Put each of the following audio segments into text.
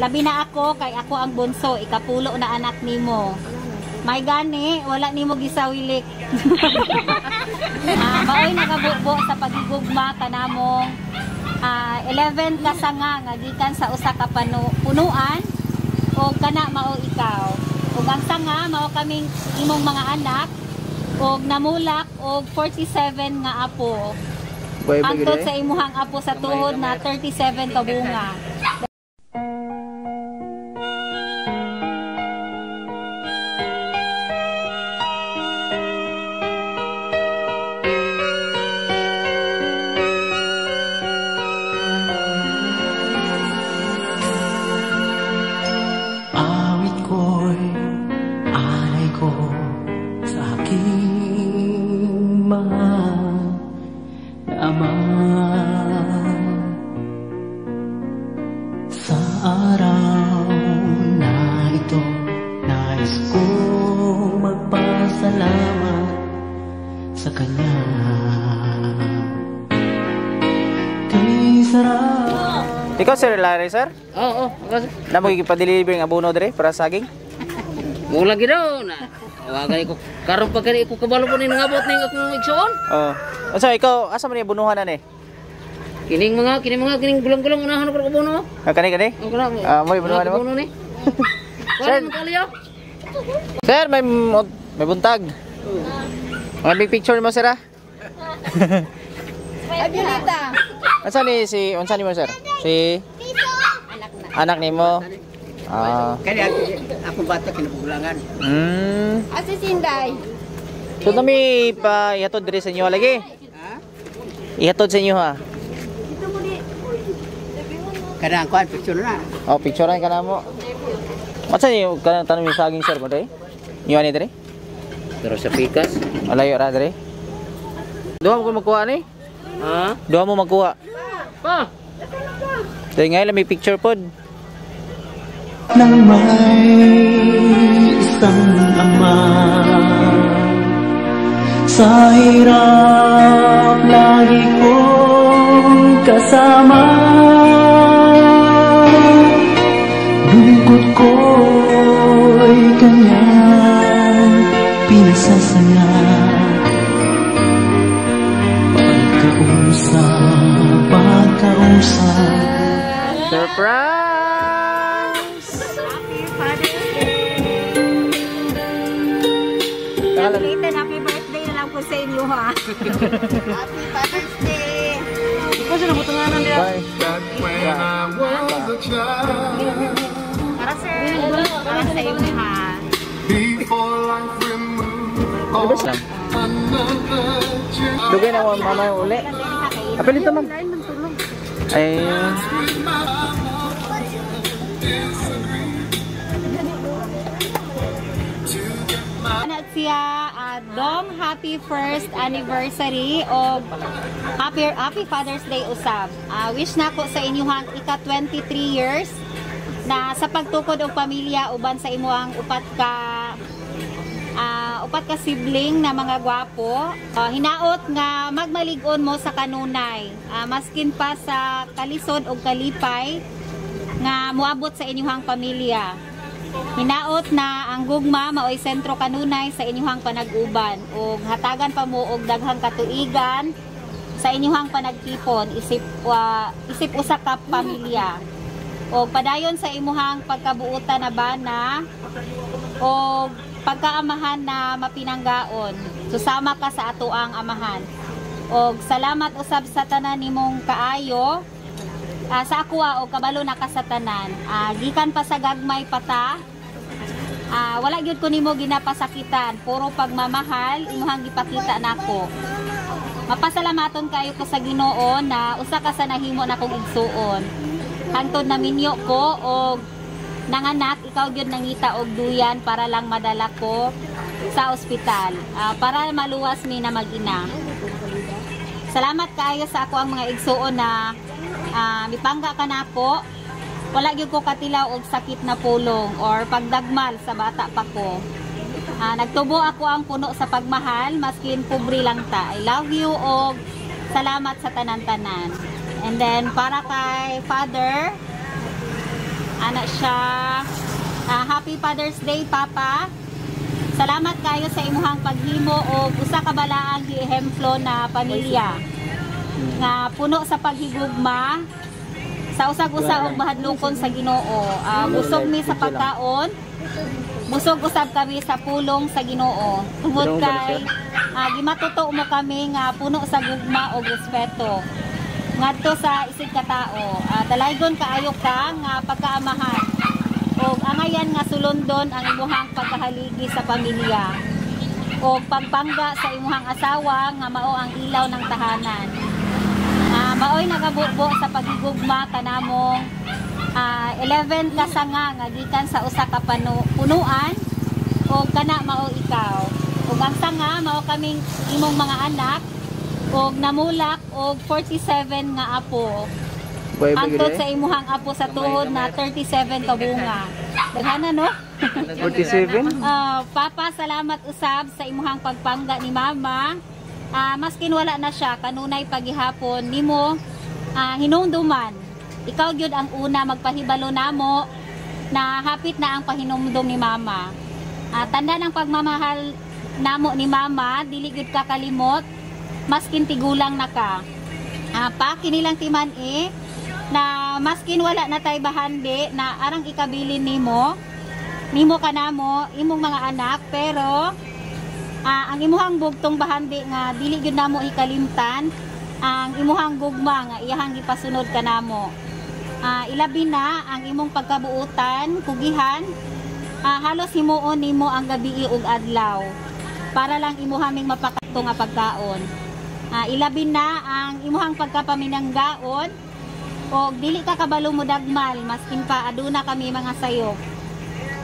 Labi na ako kay ako ang bunso, ikapulo na anak nimo. May gani, wala nimo gisawilik. Maoy nagabubo sa pagigugma kanamong 11 ka sanga nga gikan sa usa ka punuan og kana mao ikaw. Ug ang sanga mao kaming imong mga anak og namulak og 47 nga apo. Hangtod sa imuhang apo sa tuhod na 37 ka bunga. Awit ko'y alay ko sa aking mahal na ama. Sa araw na ito, nais kong magpasalamat sa kanya. Kay sarap. Ikaw, Sir Larry, sir? Oo, oh, oh. Na mo gipa-deliver ang abono dire para saging? Mula gid na. Wa gani ko karon pa gani ko kabalo po ni nangabot ning akong igsoon. Oo. Unsa ikaw asa man ni abonohan ani? Kining mga kining gulang-gulang unahan ko abono. Ah, kani kani? Oh, kana. Ah, mo abonohan mo. Abono ni. Sir, sir, may buntag. Mga big picture mo, sir, ah. Ay, Violeta. Unsa ni si unsa ni mo, sir? Si anak na. Anak nimo. Ah. Kani akong bata kinabulangan. Asi Sinday. So kami pa ihatod diri sa inyo lagi. Ha? Ihatod sa inyo ha. Kanang kuan picture na. Oh, picturean ka na mo. Unsa ni kanang tanom yung saging, sir, mo diri? Inyo ani diri? Pero sa pikas. Alayo ra diri. Duha mo ko magkuha ni? Ha? Duha mo magkuha. Pa. Dili nga lang may picture pod. Nang may isang ama, sa hirap lagi kong kasama. Lungkot ko'y kanyang pinasasaya. Pagkausap, pagkausap. Surprise! Happy Father's Day! Nathan, happy birthday na lang po sa inyo, ha? Happy Father's Day! Ikaw sa nabutanganan diya. Bye. Para sir, para sa inyo, ha? Dugay na mo mama uli. Apel ito, ma'am. Ay. Anak siya, Dong, happy first anniversary o happy Father's Day usab. Wish na ko sa inyuhang ika 23 years na sa pagtukod og pamilya uban sa imuhang upat ka sibling na mga gwapo. Hinaot nga magmalig-on mo sa kanunay, maskin pa sa kalisod og kalipay nga moabot sa inyuhang pamilya. Hinaot na ang gugma maoy sentro kanunay sa inyuhang panag-uban ug hatagan pa mo og daghang katuigan sa inyuhang panagtipon isip usa ka pamilya. Og padayon sa imuhang pagkabuutan na bana og pagkaamahan na mapinanggaon. Susama ka sa atoang amahan. Og salamat usab sa tanan nimong kaayo. Sa akuha o kabalo na ka sa tanan. Gikan pa sa gagmay pata. Wala gyud ko nimo ginapasakitan, puro pagmamahal imuhang gipakita nako. Mapasalamaton kayo ko sa Ginoo na usa ka sa nahimo nakong igsuon. Hangtod na minyo ko og nanganak, ikaw gyud nangita og duyan para lang madala ko sa ospital, para maluwas mi na mag-ina. Salamat kaayo sa ako ang mga igsuon na mipangga ka nako. Wala gyud ko katilaw og sakit na pulong or pagdagmal sa bata pa ko. Nagtubo ako ang puno sa pagmahal maskin pobre lang ta. I love you og salamat sa tanan-tanan. And then para kay Father, Ana siya. Happy Father's Day, Papa. Salamat kayo sa imuhang paghimo og usa ka balaang giehemplo na pamilya nga puno sa paghigugma sa usag-usa og mahadlokon sa Ginoo. Busog mi sa pagkaon. Busog usab kami sa pulong sa Ginoo. Tungod Ginoo ba na kay gimatuto mo kami nga puno sa gugma og respeto ngadto sa isig ka tao. Dalaygon kaayo ka nga pagkaamahan og angayan nga sulondon ang imuhang pagkahaligi sa pamilya og pagpangga sa imuhang asawa nga mao ang ilaw ng tahanan. Maoy nagabubo sa paghigugma kanamong 11 ka sanga nga gikan sa usa ka punuan og kana mao ikaw. Ug ang sanga mao kaming imong mga anak og namulak og 47 nga apo. Buhay ba Hangtod gid sa eh? imuhang apo sa tuhod na 37 ka bunga. Daghana, no? 47? Papa, salamat usab sa imuhang pagpangga ni Mama. Maskin wala na siya, kanunay pagihapon nimo hinumduman. Ikaw gyud ang una magpahibalo namo na hapit na ang pahinumdum ni Mama. Tanda ng pagmamahal namo ni Mama, dili gyud ka kalimot maskin tigulang na ka. Pa kinilang timan-i na maskin wala na tay bahandi na arang ikabilin nimo nimo kanamo imong mga anak, pero ang imuhang bugtong bahandi nga dili gyud namo ikalimtan ang imuhang gugma nga iyahang gipasunod kanamo. Ilabi na ang imong pagkabuutan, kugihan, halos himuon nimo ang gabii ug adlaw para lang imuha ming mapakato nga pagkaon. Ilabi na ang imuhang pagkapaminanggaon og dili ka kabalo mo dagmal maskin pa aduna kami mga sayop.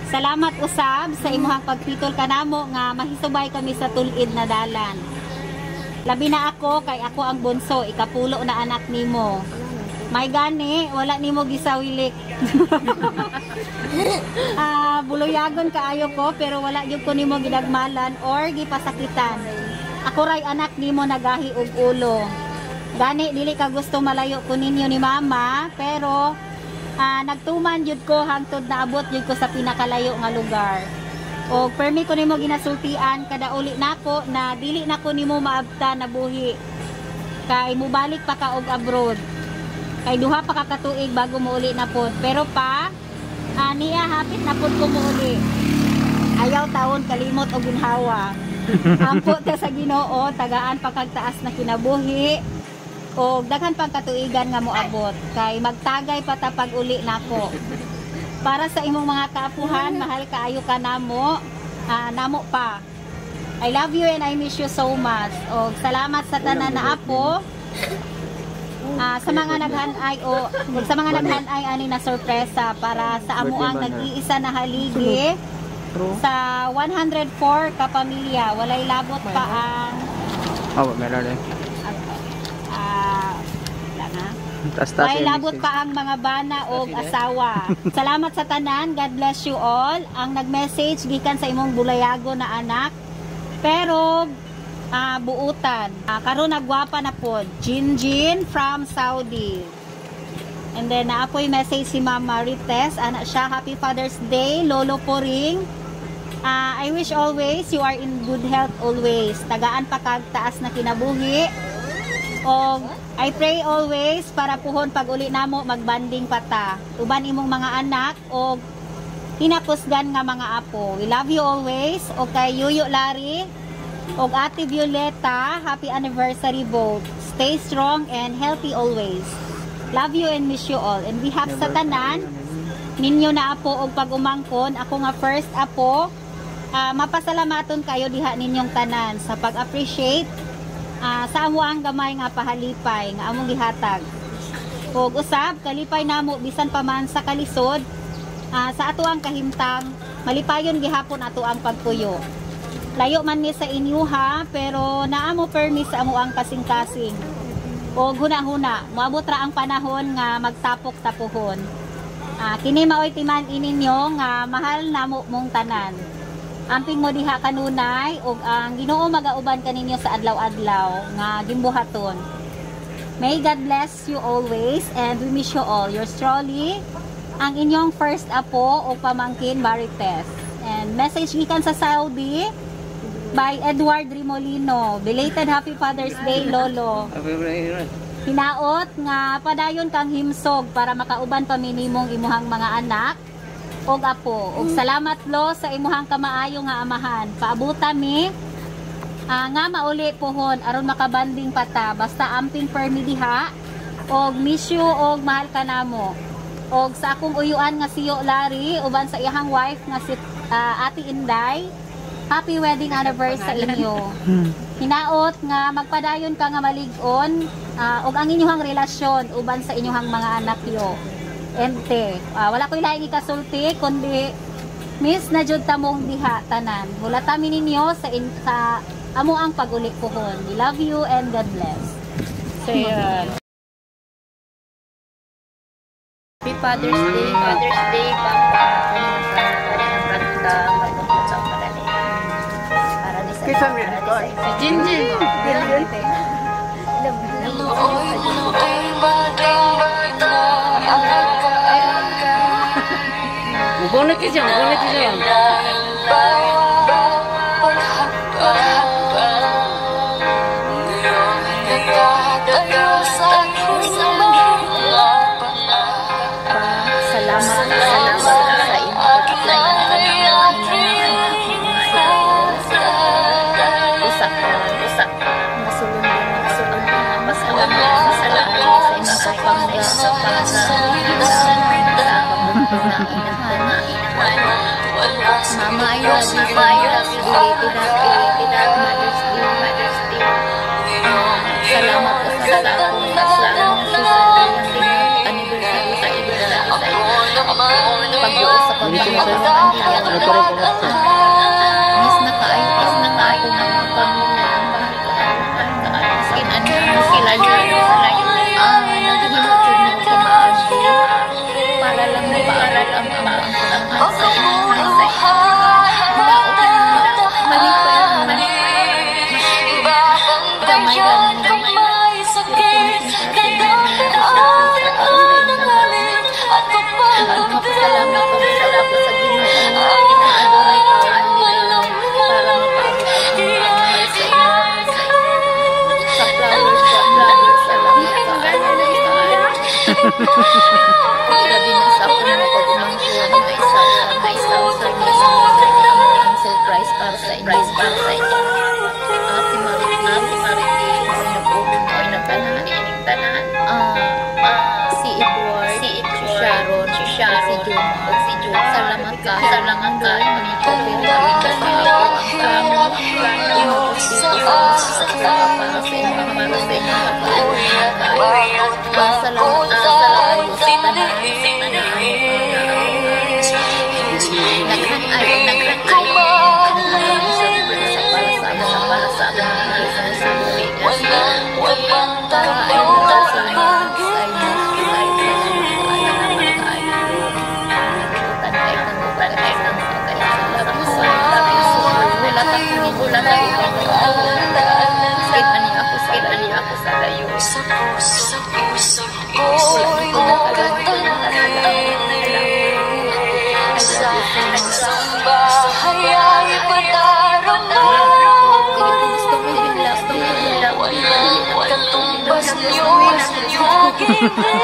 Salamat usab sa imuhang pagpitol kanamo nga mahisubay kami sa tulid na dalan. Labi na ako kay ako ang bunso, ikapulo na anak nimo. May gani, wala nimo gisawilik. Buluyagon kaayo ko pero wala gyud ko nimo gidagmalan or gipasakitan. Ako ray anak nimo nagahi og ulo. Gani dili ka gusto malayo ko ninyo ni Mama, pero nagtuman jud ko hangtod naabot jud ko sa pinakalayo nga lugar. Og permi ko nimo ginasultian kada uli nako na dili nako nimo maabta na buhi. Kay mubalik pa ka og abroad. Kay duha pa ka katuig bago mo uli na pod. Pero pa niya hapit na pod ko muuli. Ayaw taon kalimot og ginhawa. Ampo ta sa Ginoo, tagaan pa kag taas na kinabuhi og daghan pang katuigan nga moabot kay magtagay pa ta pag uli nako. Para sa imong mga kaapuhan, mahal kaayo ka namo, namo pa. I love you and I miss you so much. Og salamat sa tanan na apo. Sa mga naghanay o sa mga naghanay ani na sorpresa para sa amo ang nag-iisa na haligi sa 104 ka pamilya. Walay labot pa ang Oh, meron eh. Wala na. Taas-taas May yung labot message. pa ang mga bana o asawa. Salamat sa tanan. God bless you all. Ang nag-message gikan sa imong bulayago na anak. Pero buutan. Karon nagwapa na po. Jin Jin from Saudi. And then naapoy message si Mama Rites. Anak siya, "Happy Father's Day, Lolo Poring. I wish always you are in good health always. Tagaan pa kag taas na kinabuhi. Og I pray always para puhon pag uli namo magbanding pata. Uban imong mga anak og hinakusgan nga mga apo. We love you always." O kay Yuyo Larry og Ate Violeta, happy anniversary both. Stay strong and healthy always. Love you and miss you all." And we have sa tanan ninyo na apo og pag-umangkon, ako nga first apo, mapasalamaton kayo diha ninyong tanan sa pag-appreciate sa amo ang gamay nga pahalipay nga among gihatag. Ug usab kalipay namo bisan pa man sa kalisod sa ato ang kahimtang, malipayon gihapon ato ang pagpuyo. Layo man ni sa inyuha pero naa mo permi sa amo ang kasing-kasing. Og huna-huna, moabot ra ang panahon nga magtapok tapuhon. Kini maoy timan-i ninyo nga mahal namo mong tanan. Amping mo diha kanunay ug ang Ginoo magauban kaninyo sa adlaw-adlaw nga gimbuhaton. May God bless you always and we miss you all. Yours truly, Ang inyong first apo o pamangkin, Marites. And message gikan sa Saudi by Edward Rimolino. Belated Happy Father's Day, Lolo. Hinaot nga padayon kang himsog para makauban pa minimong imuhang mga anak og apo. Og salamat, Lo, sa imuhang kamaayo nga amahan. Paabuta mi nga mauli pohon aron makabanding pata. Basta amping permi diha og miss you og mahal ka namo. Og sa akong uyuan nga siyo Larry uban sa iyahang wife nga si Ate Inday. Happy wedding anniversary sa inyo. Hinaot nga magpadayon ka nga malig-on ug ang inyong relasyon uban sa inyong mga anak yo. Ente, wala ko'y laing ikasulti kundi miss na jud tamong diha tanan. Hulata mi ninyo sa amo ang pag-uli pohon. We love you and God bless. So, yun. Happy Father's Day, Father's Day, Papa. Malungkot sa umadali. Para ni sa Kinsa man ito? Si Jinjin. Mukulit siya, mukulit siya. Salamat, salamat sa inyong usa usa masulundon masulundon masalamat masalamat sa inyong pagpangga sa Mama, I love you. I love you. Belated happy Mother's Day, Mother's Day. Salamat sa akong sa anniversary sa pag-uo sa pagpapakita. Miss na kaayo, miss na kaayo ng pamilya. Maskin ano, sila niyo, naghihimo jud ni kamaagi para lang mapaaral ang ang sa inyo, sa inyo. Malipay, malipay. Gamay lang, gamay lang. Magpasalamat ko sa Ginoo na adunay paraan para mapaabot ang mga sa inyo. Sa flowers, sa flowers, salamat kaayo. Labi na sa akong mga pag-umangkon nga isa surprise para sa inyo, para sa inyo. Ate Marites, Ate Marites, nag-open ko ining tanan, ining tanan. Si Edward, si Edward, si Sharon, si Sharon, si Juma, si Juma. Salamat ka, salamat ka. Manipapil ka sa ako ang para sa inyo, para sa inyo. Salamat, salamat sa tanan, sa tanan. Naghan ay, naghan ay. Para sa para sa para sa sa puso ko'y sa bahay ay padarama ko. Walang katumbas niyo pag-ibig.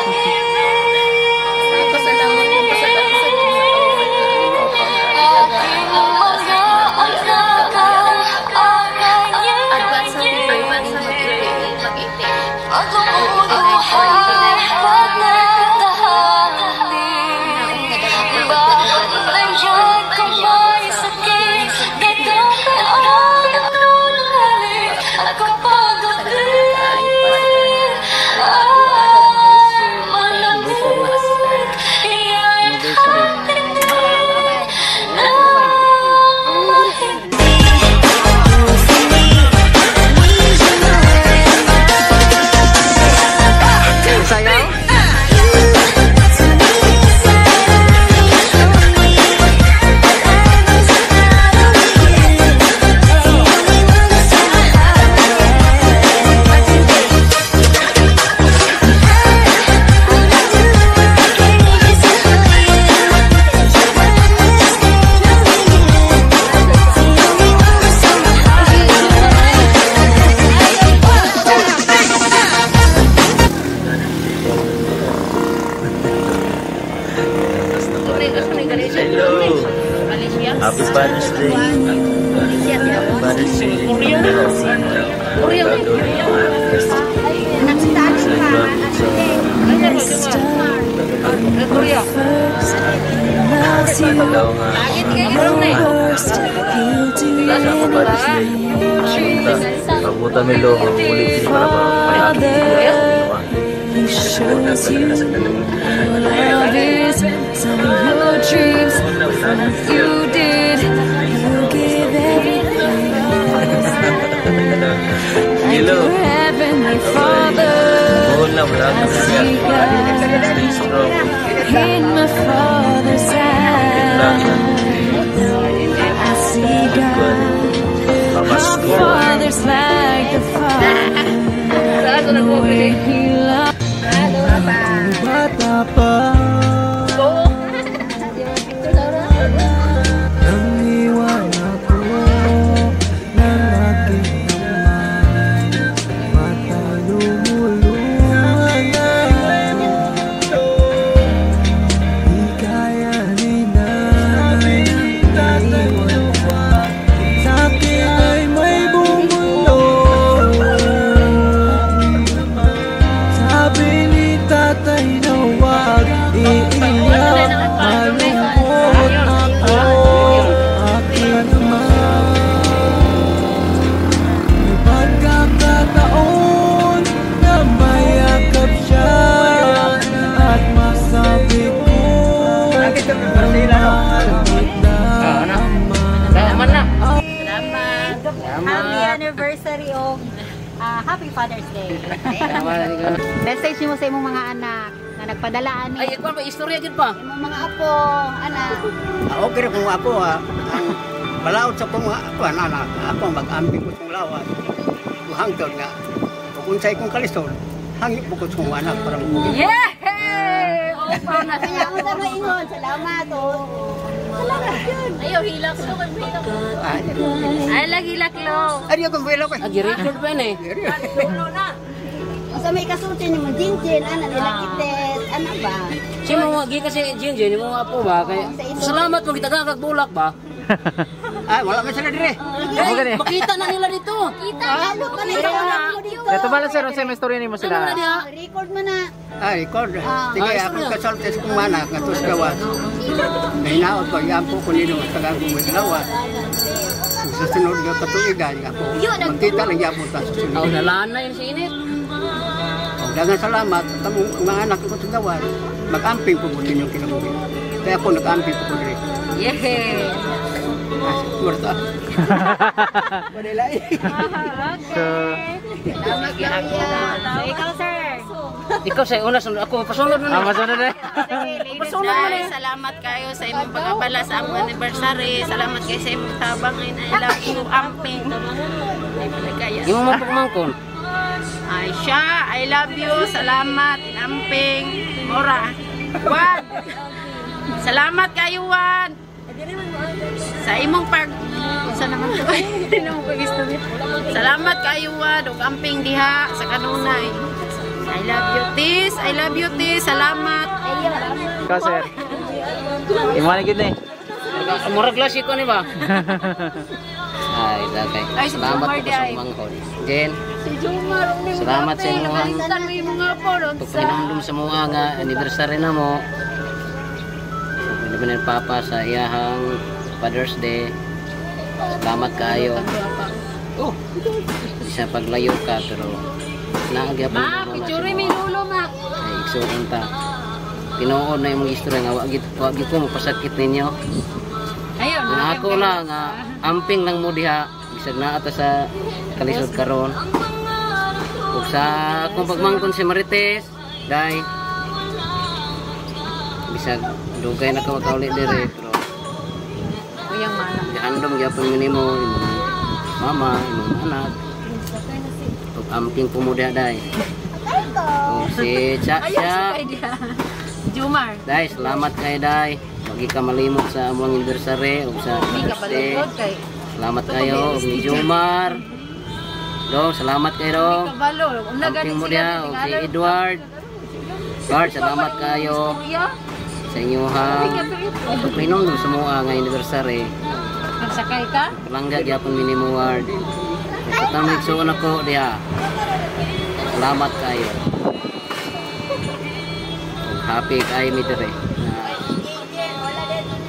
Aking mga anak ang pag nagtahanin. Bakit na yan kung may sakit? Dadami ang halik at kapagod ay malamig. Hello. Happy Father's Day. Happy Father's Day. Daw nga. Happy Father's Day. Pabutan ni Lolo, ulit para palagi. He shows you love is some of your dreams, what you did, he'll give everything. Like your heavenly Father, I see God in my Father's eyes. I see God. Our Father's like the Father, the way He loves. Bata pa nang iwan ako ng aking ama, mata lumuluha na. Di kaya ni nanay ang iwan pa, sa akin ay may bumulong. Sabi ni tatay na huwag iiyak, malungkot ako, aking ama. May pagkakataon na mayakap siya at masabi ko mahal kita, ama. Tama na. Salamat. Happy anniversary o Happy Father's Day. Message mo sa imong mga anak na nagpadala ani. Ay, ikaw ba istorya gid pa? Imong mga apo, anak. Okay ra kung apo ha. Ang balaod sa kong apo anak, ako mag-ambing ko sa lawas. Hangtod nga kung unsay kong kalisod, hangyo po ko sa kong anak para mo. Yeah! Opo na kaya unsa mo ingon? Salamat oh. Salamat yun. Ayaw, hilak ko. Ay, lagi hilak lo. Ay, ako hilak ko. Gi-record pa eh. Unsa may kasulti nimo Jinjin, ana nila kites, ana ba? Si mo gi kasi Jinjin mo apo ba kay salamat mo kita kag bulak ba? Ah, wala man sila dire. Ay, makita na nila dito. Kita na pa nila mo dito. Ito ba lang sir, unsa may istorya nimo sila? Record mo na. Ah, record. Sige, ako kasulti sa kong anak nga tos gawas. Nahinaot ko, iampo ko nino sa tagang kong lawas. Sa sunod nga katuigan ako. Magkita lang gyapon ta sa sunod. Oh, nalaan na yun si init. Daghang salamat at ang mga anak ko sa gawas. Mag-amping po ko ninyong kinabuhi. Kaya ako nag-amping po ko dire. Yeah. Murta. Manila. So, Salamat kuya. Ikaw sir. Ikaw sa una sunod ako pasunod na. Ah, masunod na. Pasunod na. Salamat kayo sa imong pagabala sa among anniversary. Salamat kayo sa imong tabang ngayon. I love you, amping. Imo man pagmangkon. Ay siya, I love you. Salamat, inamping. Mora. Wad. Salamat kayo, Wad. Sa imong pag unsa naman to? Salamat kayo, Wad, ug amping diha sa kanunay. I love you, Tis. I love you, Tis. Salamat. Ikaw sir. Imo na gid ni. Murag klase ko ni ba? Ay, dagay. Ay, si Salamat Jomar po sa di ay. mangkon. Jen, Si Jomar, salamat sa imong pagpahinumdum sa mga nga anniversary na mo. Pagpahinumdum ni Papa sa iyahang Father's Day. Salamat kaayo. Oh, isa paglayo ka pero naagya pa. Ma, picture mi lulo, ma. Ay, igsuon ta. Tinuod na imong istorya nga wa gid ko mapasakit ninyo. Ayun, Ang ako lang nga amping lang mo diha bisag naa ta sa kalisod karon. Ug sa akong pagmangkon si Marites, dai bisag dugay na ka makauli dire pero Uyang mana. gihandom gyapon mi nimo imong mama, imong anak. Ug amping po mo diha dai. Ug si Cha Cha, Jomar. dai salamat kay dai. Wagi ka malimot sa among anniversary ug sa Father's Day. Kay Salamat kayo, ug ni Jomar. Dong, salamat kayo dong. kabalo. Una Amping mo diha, ug si Edward. Edward, salamat kayo. Sa inyong pagpahinumdum sa mga nga anniversary. Magsakay ka? Palangga gyapon mi nimo, Ward. Sa tanang igsuon ako diha. Salamat kayo. Happy kaayo mi dire. Na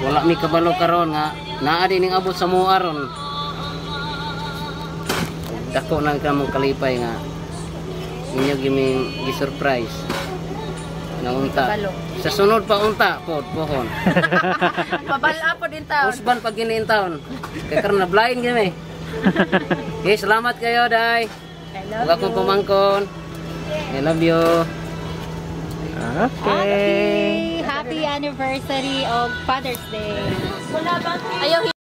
wala mi kabalo karon nga naa din ning abot sa mua ron. Dako na kamong kalipay nga inyo giming gi-surprise. Na unta. Sa sunod pa unta pod pohon. Pabala po din taon. Usban pag gini in town. Kay karon na blind gini. Okay, salamat kayo, day. I Ug akong pamangkon. I love you. Okay. Okay. Happy anniversary of Father's Day. Ayaw.